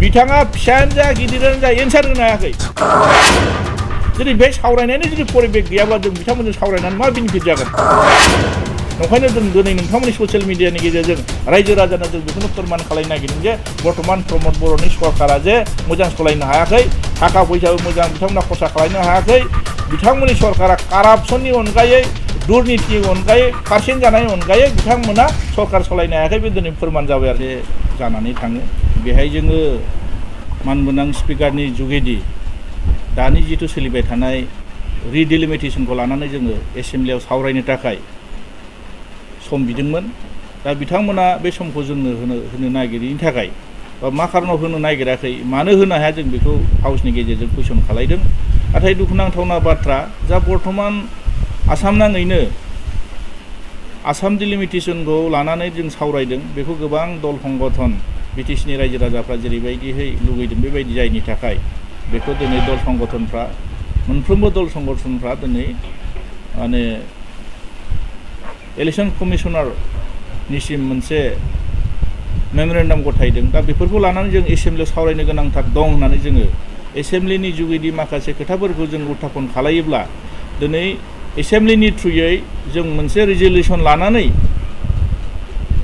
बिथाङा फिसायानो जा गिदिरानो जा एन्सार होनो हायाखै जुदि बे सावरायनायनि जुदि परिबेक गैयाब्ला जों बिथांमोनजों सावरायनानै मा बेनिफिट जागोन ओंखायनो जों दिनै नोंथांमोननि ससियेल मिडियानि गेजेरजों रायजो राजानो जों बेखौनो फोरमान खालामनो नागिरदों जे बर्तमान प्रमद बर'नि सरकारा जे मोजां सालायनो हायाखै थाखा फैसाबो मोजां बिथांमोना खरसा खालामनो हायाखै बिथांमोननि सरकारा कारापसननि अनगायै दुर्नीतिनि अनगायै पार्सेन्ट जानायनि अनगायै बिथांमोना सरकार सालायनो हायाखै बे दिनै फोरमान जाबाय आरो जानानै थाङो बेहाय जोङो मानगोनां स्पिकारनि जुगेदि दानि जिथु सोलिबाय थानाय रिडिलिमिटेसनखौ लानानै जोङो एसेम्ब्लियाव सावरायनो थाखाय सम बिदोंमोन दा बिथांमोना बे समखौ जोंनो होनो नागिरैनि थाखाय बा मा खारनाव होनो नागिराखै मानो होनो हाया जों बेखौ हाउसनि गेजेरजों कुइसन खालायदों नाथाय दुखुनांथावना बाथ्रा जा बर्तमान आसाम नाङैनो आसाम डिलिमिटेसनखौ लानानै जों सावरायदों बेखौ गोबां दल संगठन बिटिसिनि रायजो राजाफ्रा जेरैबायदिहै लुगैदों बेबायदि जायनि थाखाय बेखौ दिनै दल संगठनफ्रा मोनफ्रोमबो दल संगठनफ्रा दिनै माने इलेक्शन कमिशनारनिसिम मोनसे मेमरेन्डाम गथायदों दा बेफोरखौ लानानै जों एसेम्ब्लियाव सावरायनो गोनांथार दं होननानै जोङो एसेम्ब्लिनि जुगेदि माखासे खोथाफोरखौ जों उत्थापन खालायोब्ला दिनै एसेम्ब्लिनि थ्रुयै जों मोनसे रिजलिउसन लानानै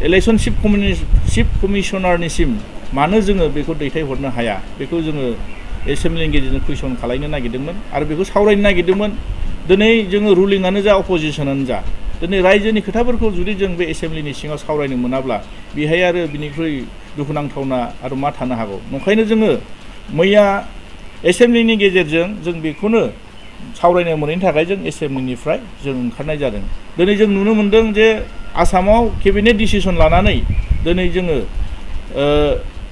इलेक्शन चिफ कमिशनारनिसिम मानो जोङो बेखौ दैथायहरनो हाया बेखौ जोङो एसेम्ब्लिनि गेजेरजों कुइसन खालायनो नागिरदोंमोन आरो बेखौ सावरायनो नागिरदोंमोन दिनै जोङो रुलिंआनो जा अपोजिसनानो जा दिनै रायजोनि खोथाफोरखौ जुदि जों बे एसेम्ब्लिनि सिङाव सावरायनो मोनाब्ला बेहाय आरो बिनिख्रुइ दुखुनांथावना आरो मा थानो हागौ ओंखायनो जोङो मैया एसेम्ब्लिनि गेजेरजों जों बेखौनो सावरायनो मोनैनि थाखाय जों एसेम्ब्लिनिफ्राय जों ओंखारनाय जादों दिनै जों नुनो मोनदों जे आसामाव केबिनेट डिसिसन लानानै दिनै जोङो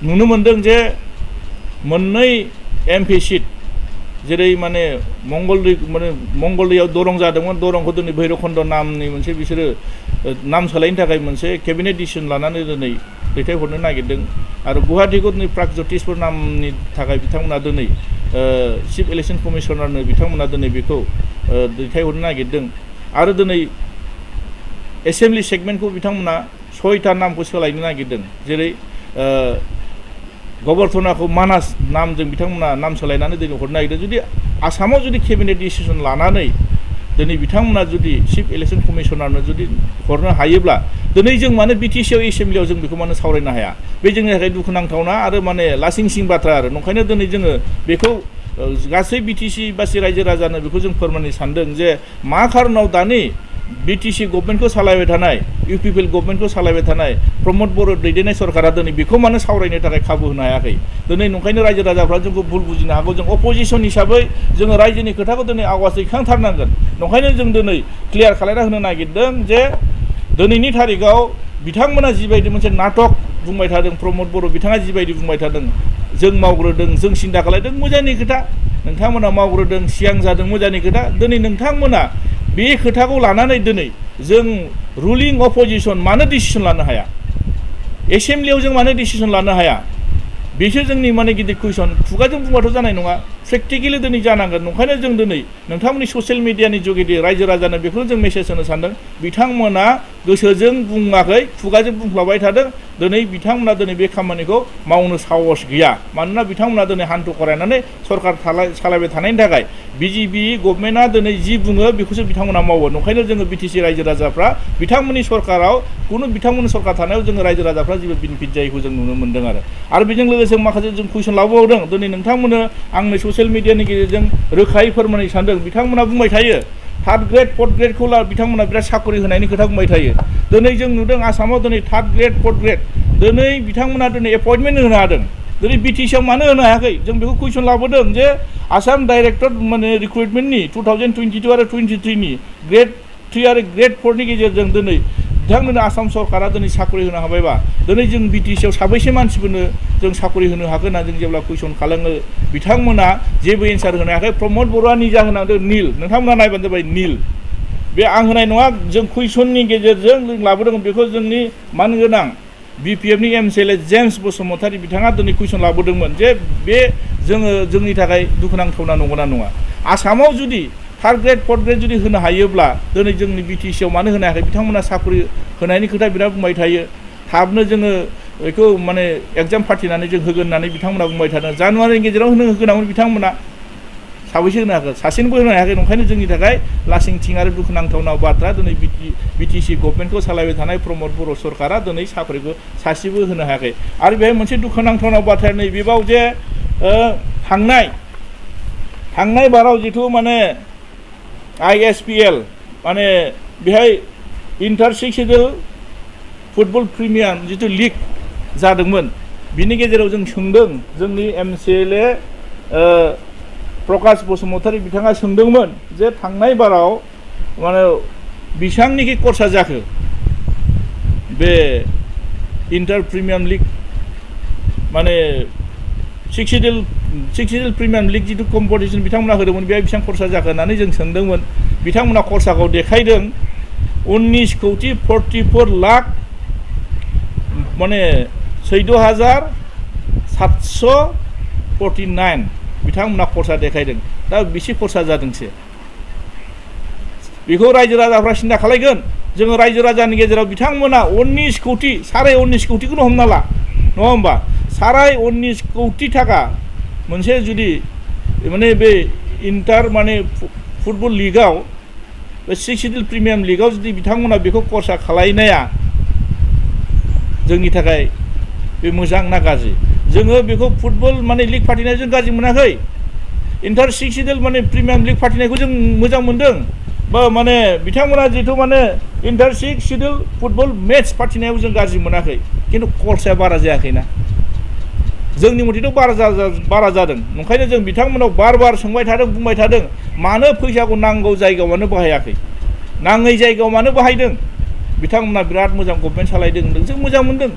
नुनो मोनदों जे मोननै एमपि सिट जेरै माने मंगलदैयाव दरं जादोंमोन दरंखौ दिनै भैरबखुन्द नामनि मोनसे बिसोरो नाम सोलायनो थाखाय मोनसे केबिनेट डिसिसन लानानै दिनै दैथायहरनो नागिरदों आरो गुवाहाटीखौ दिनै प्रागज्यतिसपुर नामनि थाखाय बिथांमोना दिनै चिफ इलेक्शन कमिशनारनो बिथांमोना दिनै बेखौ दैथायहरनो नागिरदों आरो दिनै एसेम्ब्लि सेगमेन्टखौ बिथांमोना 6था नामखौ सोलायनो नागिरदों जेरै गबर्धनाखौ मानास नामजों बिथांमोना नाम सोलायनानै दिनै हरनो नागिरदों जुदि आसामाव जुदि केबिनेट डिसिसन लानानै दिनै बिथांमोना जुदि चिफ इलेक्शन कमिशनारनो जुदि हरनो हायोब्ला दिनै जों मानो बिटिसिआव एसेम्ब्लियाव जों बेखौ मानो सावरायनो हाया बे जोंनि थाखाय दुखुनांथावना आरो माने लासिंसिं बाथ्रा आरो ओंखायनो दिनै जोङो बेखौ गासै बिटिसि बासि रायजो राजानो बेखौ जों फोरमायनो सानदों जे मा खारनाव दानि बिटिसि गभर्नमेन्टखौ सालायबाय थानाय इउपिपिएल गभर्नमेन्टखौ सालायबाय थानाय प्रमद बर' दैदेननाय सरकारा दिनै बेखौ मानो सावरायनो थाखाय खाबु होनो हायाखै दिनै ओंखायनो रायजो राजाफ्रा जोंखौ भुल बुजिनो हागौ जों अपोजिसन हिसाबै जोङो रायजोनि खोथाखौ दिनै आवाज दैखांथारनांगोन ओंखायनो जों दिनै क्लियार खालायना होनो नागिरदों जे दिनैनि थारिखआव बिथांमोना जिबायदि मोनसे नाटक बुंबाय थादों प्रमद बर' बिथाङा जिबायदि बुंबाय थादों जों मावग्रोदों जों सिन्था खालायदों मोजांनि खोथा नोंथांमोना मावग्रोदों सिगां जादों मोजांनि खोथा दिनै नोंथांमोना बे खोथाखौ लानानै दिनै जों रुलिं अपोजिसन मानो डिसिसन लानो हाया एसेम्ब्लियाव जों मानो डिसिसन लानो हाया बेसो जोंनि माने गिदिर कुइसन खुगाजों बुंबाथ' जानाय नङा प्रेक्टिकेलि दिनै जानांगोन ओंखायनो जों दिनै नोंथांमोननि ससियेल मिडियानि जुगेदि रायजो राजानो बेखौनो जों मेसेज होनो सानदों बिथांमोना गोसोजों बुङाखै खुगाजों बुंफ्लाबाय थादों दिनै बिथांमोना दिनै बे खामानिखौ मावनो साहस गैया मानोना बिथांमोना दिनै हान्थु खरायनानै सरकार सालायबाय थानायनि थाखाय बिजेपि गभर्नमेन्टआ दिनै जि बुङो बेखौसो बिथांमोना मावो ओंखायनो जोङो बिटिसि रायजो राजाफ्रा बिथांमोननि सरकाराव बिथांमोननि सरकार थानायाव जोङो रायजो राजाफ्रा जेबो बेनिफिट जायैखौ जों नुनो मोन्दों आरो बेजों लोगोसे माखासे जों कुइसन लाबावदों दिनै नोंथांमोननो आंनो ससियेल मिडियानि गेजेरजों रोखायै फोरमायनो सानदों बिथांमोना बुंबाय थायो थार्ड ग्रेड फर्थ ग्रेडखौ बिथांमोना बिराद साकरि होनायनि खोथा बुंबाय थायो दिनै जों नुदों आसामाव दिनै थार्ड ग्रेड फर्थ ग्रेड दिनै बिथांमोना दिनै एपइन्टमेन्ट होनो हादों दिनै बिटिसिआव मानो होनो हायाखै जों बेखौ कुइसन लाबोदों जे आसाम डाइरेक्टर माने रिक्रुटमेन्टनि 2022 आरो 23नि ग्रेड 3 आरो ग्रेड 4नि गेजेरजों दिनै बिथांमोननो आसाम सरकारा दिनै साकरि होनो हाबायबा दिनै जों बिटिसिआव साबैसे मानसिफोरनो जों साकरि होनो हागोन होनना जों जेब्ला कुइसन खालामो बिथांमोना जेबो एन्सार होनो हायाखै प्रमद बर'आ निजा होनांदों निल नोंथांमोना नायबानो जाबाय निल बे आं होनाय नङा जों कुइसननि गेजेरजों जों लाबोदों बेखौ जोंनि मानगोनां बिपिएफनि एमसिएलए जेम्स बसुमतारी बिथाङा दिनै कुइसन लाबोदोंमोन जे बे जोंनि थाखाय दुखुनांथावना नंगौना नङा आसामाव जुदि थार्ड ग्रेड फर्थ ग्रेड जुदि होनो हायोब्ला दिनै जोंनि बिटिसिआव मानो होनो हायाखै बिथांमोना साकरि होनायनि खोथा बिराद बुंबाय थायो थाबनो जोङो बेखौ माने एग्जाम फाथिनानै जों होगोन होननानै बिथांमोना बुंबाय थादों जानुवारिनि गेजेराव होगोनामोन बिथांमोना साबैसे होनो हागोन सासेनोबो होनो हायाखै ओंखायनो जोंनि थाखाय लासिंसिं आरो दुखुनांथावना बाथ्रा दिनै बिटिसि गभर्नमेन्टखौ सालायबाय थानाय प्रमद बर' सरकारा दिनै साख्रिखौ सासेबो होनो हायाखै आरो बेहाय मोनसे दुखुनांथावना बाथ्राया नैबेबाव जे थांनाय बाराव जिथु माने ISPL माने बेहाय inter six schedule football premium जिथु लिग जादोंमोन बिनि गेजेराव जों सोंदों जोंनि MCLA प्रकाश बसुमतारी बिथाङा सोंदोंमोन जे थांनाय बाराव माने बेसेबांनिखि खरसा जाखो बे इन्टार प्रिमियाम लिग माने सिक्स सिडुल प्रिमियाम लिग जिथु कम्पिटिसन बिथांमोना होदोंमोन बेहाय बेसेबां खरसा जाखो होननानै जों सोंदोंमोन बिथांमोना खरसाखौ देखायदों 19,44 लाख माने 14,749 बिथांमोना खरसा देखायदों दा बेसे खरसा जादोंसो बेखौ रायजो राजाफ्रा सिन्था खालायगोन जोङो रायजो राजानि गेजेराव बिथांमोना 19 कौटि 19.5 कौटिखौनो हमना ला नङा होमबा 19.5 कौटि थाखा मोनसे जुदि माने बे इन्टार माने फुटबल लिगाव बे सिक्स सिडुल प्रिमियाम लिगाव जुदि बिथांमोना बेखौ खरसा खालायनाया जोंनि थाखाय बे मोजां ना गाज्रि जोङो बेखौ फुटबल माने लिग फाथिनाय जों गाज्रि मोनाखै इन्टार सिक्स सिडुल माने प्रिमियाम लिग फाथिनायखौ जों मोजां मोनदों बा माने बिथांमोना जिथु माने inter six schedule football match फाथिनायाव जों गाज्रि मोनाखै खिन्थु खरसाया बारा जायाखैना जोंनि मथेथ' बारा जादों ओंखायनो जों बिथांमोनाव बार सोंबाय थादों बुंबाय थादों मानो फैसाखौ नांगौ जायगायाव मानो बाहायाखै नाङै जायगायाव मानो बाहायदों बिथांमोना बिराद मोजां गभर्नमेन्ट सालायदों होनदों जों मोजां मोनदों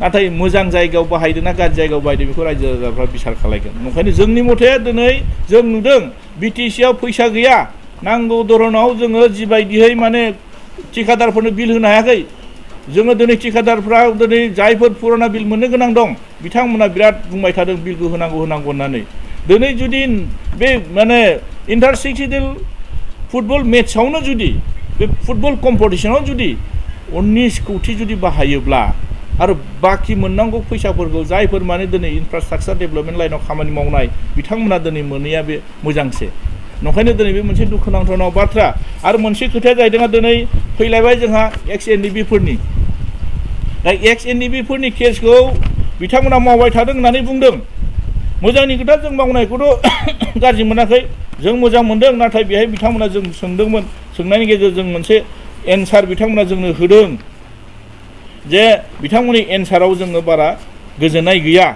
नाथाय मोजां जायगायाव बाहायदों ना गाज्रि जायगायाव बाहायदों बेखौ रायजो राजाफ्रा बिसार खालायगोन ओंखायनो जोंनि मथे दिनै जों नुदों बिटिसिआव फैसा गैया नांगौ धरनाव जोङो जिबायदियै माने थिकादारफोरनो बिल होनो हायाखै जोङो दिनै थिकादारफ्रा दिनै जायफोर पुराना बिल मोननो गोनां दं बिथांमोना बिराद बुंबाय थादों बिलखौ होनांगौ होननानै दिनै जुदि बे माने इन्टार सिक्स सिडुल फुटबल मेचआवनो जुदि बे फुटबल कम्पिटिसनाव जुदि 19 कौटि जुदि बाहायोब्ला आरो बाखि मोननांगौ फैसाफोरखौ जायफोर माने दिनै इनफ्रास्ट्राक्चार डेभेलपमेन्ट लाइनाव खामानि मावनाय बिथांमोना दिनै मोनैया बे मोजांसो ओंखायनो दिनै बे मोनसे दुखुनांथाव बाथ्रा आरो मोनसे खोथाया जाहैदों दिनै फैलायबाय जोंहा XNDB फोरनि दा XNDB फोरनि केसखौ बिथांमोना मावबाय थादों होननानै बुंदों मोजांनि खोथा जों मावनायखौथ' गाज्रि मोनाखै जों मोजां मोनदों नाथाय बेहाय बिथांमोना जों सोंदोंमोन सोंनायनि गेजेरजों मोनसे एन्सार बिथांमोना जोंनो होदों जे बिथांमोननि एन्साराव जोङो बारा गोजोननाय गैया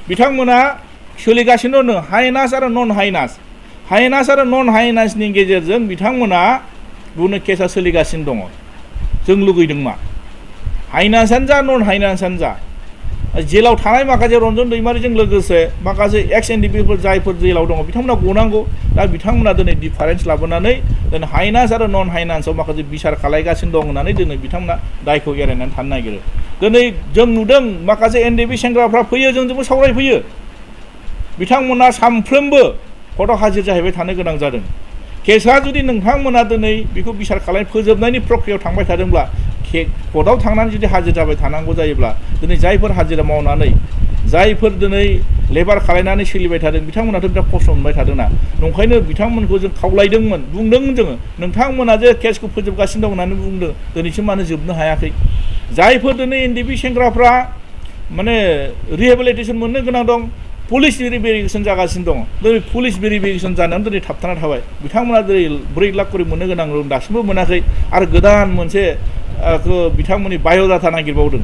बिथांमोना सोलिगासिनो दं हाइनास आरो नन हाइनासनि गेजेरजों बिथांमोना बुंनो केसा सोलिगासिनो दङ जों लुगैदों मा हाइनासानो जा नन हाइनासानो जा जेलाव थानाय माखासे रन्जन दैमारिजों लोगोसे माखासे XNDBफोर जायफोर जेलाव दङ बिथांमोना गनांगौ दा बिथांमोना दिनै डिफारेन्स लाबोनानै दिनै हाइनास आरो नन हाइनासाव माखासे बिसार खालायगासिनो दं होननानै दिनै बिथांमोना दायखौ एरायनानै थानो नागिरो दिनै जों नुदों माखासे NDB सेंग्राफ्रा फैयो जोंजोंबो सावरायफैयो बिथांमोना सानफ्रोमबो कर्टआव हाजिर जाहैबाय थानो गोनां जादों केसा जुदि नोंथांमोना दिनै बेखौ बिसार खालाय फोजोबनायनि प्रक्रियायाव थांबाय थादोंब्ला कर्टआव थांनानै जुदि हाजिर जाबाय थानांगौ जायोब्ला दिनै जायफोर हाजिरा मावनानै जायफोर दिनै लेबार खालायनानै सोलिबाय थादों बिथांमोनाथ' बिराद खस्थ' मोनबाय थादोंना ओंखायनो बिथांमोनखौ जों खावलायदोंमोन बुंदोंमोन जोङो नोंथांमोना जे केसखौ फोजोबगासिनो दं होननानै बुंदों दिनैसिम मानो जोबनो हायाखै जायफोर दिनै NDB सेंग्राफ्रा माने रिहेबिलिटेसन मोननो गोनां दं पुलिस भेरिफिकेसन जागासिनो दङ दिनै पुलिस भेरिफिकेसन जानानै दिनै थाबथाना थाबाय बिथांमोना दिनै 4 लाख करि मोननो गोनां दं दासिमबो मोनाखै आरो गोदान मोनसे बिथांमोननि बाय'डाटा नागिरबावदों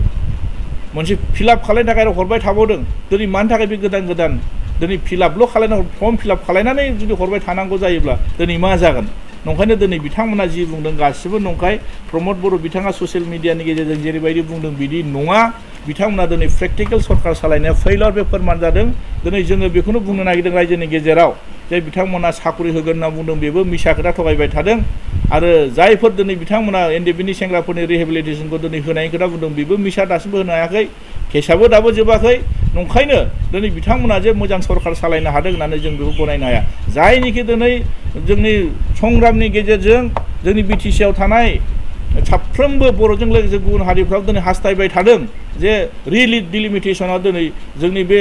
मोनसे फिलआप खालायनो थाखाय हरबाय थाबावदों दिनै मानि थाखाय बे गोदान दिनै फिलआपल' खालायनांगौ फर्म फिलआप खालायनानै जुदि हरबाय थानांगौ जायोब्ला दिनै मा जागोन नंखायनो दिनै बिथांमोना जि बुंदों गासिबो नंखाय प्रमद बर' बिथाङा ससियेल मिडियानि गेजेरजों जेरैबायदि बुंदों बिदि नङा बिथांमोना दिनै प्रेक्टिकेल सरकार सालायनाया फेइलार बे फोरमान जादों दिनै जोङो बेखौनो बुंनो नागिरदों रायजोनि गेजेराव जे बिथांमोना साख्रि होगोन होनना बुंदों बेबो मिसा खोथा थगायबाय थादों आरो जायफोर दिनै बिथांमोना NDBनि सेंग्राफोरनि रिहेबिलिटेसनखौ दिनै होनायनि खोथा बुंदों बेबो मिसा दासिमबो होनो हायाखै केसाबो दाबो जोबाखै नंखायनो दिनै बिथांमोना जे मोजां सरकार सालायनो हादों होननानै जों बेखौ गनायनो हाया जायनिखि दिनै जोंनि संग्रामनि गेजेरजों जोंनि BTCआव थानाय साफ्रोमबो बर'जों लोगोसे गुबुन हारिफ्राबो दिनै हास्थायबाय थादों जे डिलिमिटेसना दिनै जोंनि बे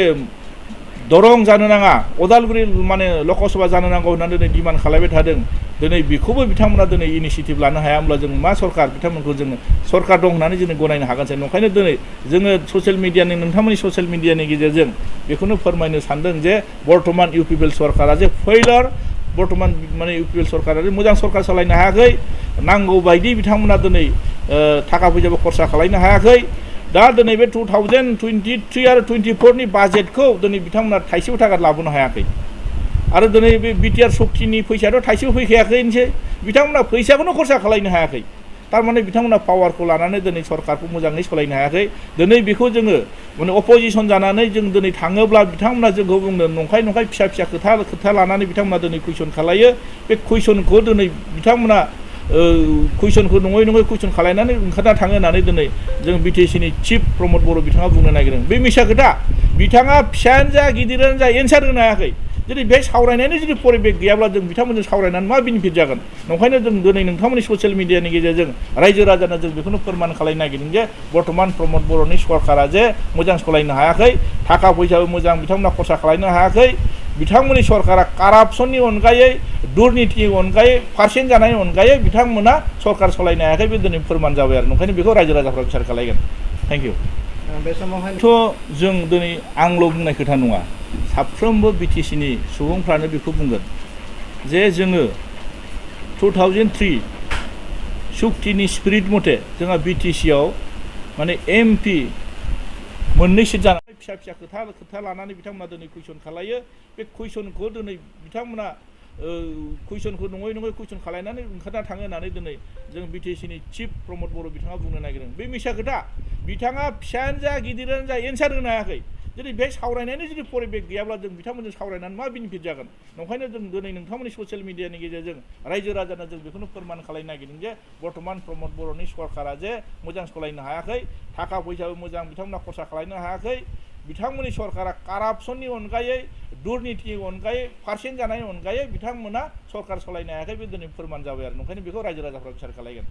दरं जानो नाङा उदालगुरि माने लकसभा जानो नांगौ होननानै दिनै डिमान्ड खालामबाय थादों दिनै बेखौबो बिथांमोना दिनै इनिसियेटिभ लानो हाया होमब्ला जों मा सरकार बिथांमोनखौ जोङो सरकार दं होननानै जोङो गनायनो हागोनसै नंखायनो दिनै जोङो ससियेल मिडियानि नोंथांमोननि ससियेल मिडियानि गेजेरजों बेखौनो फोरमायनो सानदों जे बर्तमान इउपिपिएल सरकारा जे फेइलार बर्तमान माने इउपिपिएल सरकारा जे मोजां सरकार सालायनो हायाखै नांगौ बायदि बिथांमोना दिनै थाखा फैसाबो खरसा खालामनो हायाखै दा दिनै बे 2023 आरो 24 नि बाजेटखौ दिनै बिथांमोना थाइसेबो थाखा लाबोनो हायाखै आरो दिनै बे बिटिआर सक्तिनि फैसायाथ' थाइसेबो फैखायाखैनोसै बिथांमोना फैसाखौनो खरसा खालामनो हायाखै थारमाने बिथांमोना पावारखौ लानानै दिनै सरकारखौ मोजाङै सालायनो हायाखै दिनै बेखौ जोङो माने अपोजिसन जानानै जों दिनै थाङोब्ला बिथांमोना जोंखौ बुंनो नंखाय फिसा खोथा लानानै बिथांमोना दिनै कुइसन खालायो बे कुइसनखौ दिनै बिथांमोना कुइसनखौ नङै कुइसन खालायनानै ओंखारना थाङो होननानै दिनै जों बिटिसिनि चिफ प्रमद बर' बिथाङा बुंनो नागिरदों बे मिसा खोथा बिथाङा फिसायानो जा गिदिरानो जा एन्सार होनो हायाखै जुदि बे सावरायनायनि जुदि परिबेक गैयाब्ला जों बिथांमोनजों सावरायनानै मा बेनिफिट जागोन नंखायनो जों दिनै नोंथांमोननि ससियेल मिडियानि गेजेरजों रायजो राजानो जों बेखौनो फोरमान खालामनो नागिरदों जे बर्तमान प्रमद बर'नि सरकारा जे मोजां सालायनो हायाखै थाखा फैसाबो मोजां बिथांमोना खरसा खालामनो हायाखै बिथांमोननि सरकारा कारापसननि अनगायै दुर्नितिनि अनगायै पार्सेन्ट जानायनि अनगायै बिथांमोना सरकार सालायनो हायाखै बे दिनै फोरमान जाबाय आरो नंखायनो बेखौ रायजो राजाफ्रा बिसार खालायगोन थेंक इउ बे समावहायथ' जों दिनै आंल' बुंनाय खोथा नङा साफ्रोमबो बिटिसिनि सुबुंफ्रानो बेखौ बुंगोन जे जोङो 2003 सुक्तिनि स्पिरिट मथे जोंहा बिटिसिआव माने एमपि मोननै सिट जानानै फिसा खोथा लानानै बिथांमोना दिनै कुइसन खालायो बे कुइसनखौ दिनै बिथांमोना कुइसनखौ नङै कुइसन खालायनानै ओंखारना थाङो होननानै दिनै जों बिटिसिनि चिफ प्रमद बर' बिथाङा बुंनो नागिरदों बे मिसा खोथा बिथाङा फिसायानो जा गिदिरानो जा एन्सार होनो हायाखै जुदि बे सावरायनायनि जुदि परिबेक गैयाब्ला जों बिथांमोनजों सावरायनानै मा बेनिफिट जागोन नंखायनो जों दिनै नोंथांमोननि ससियेल मिडियानि गेजेरजों रायजो राजानो जों बेखौनो फोरमान खालामनो नागिरदों जे बर्तमान प्रमद बर'नि सरकारा जे मोजां सालायनो हायाखै थाखा फैसाबो मोजां बिथांमोना खरसा खालामनो हायाखै बिथांमोननि सरकारा कारापसननि अनगायै दुर्नितिनि अनगायै पार्सेन्ट जानायनि अनगायै बिथांमोना सरकार सालायनो हायाखै बे दिनै फोरमान जाबाय आरो नंखायनो बेखौ रायजो राजाफ्रा बिसार खालायगोन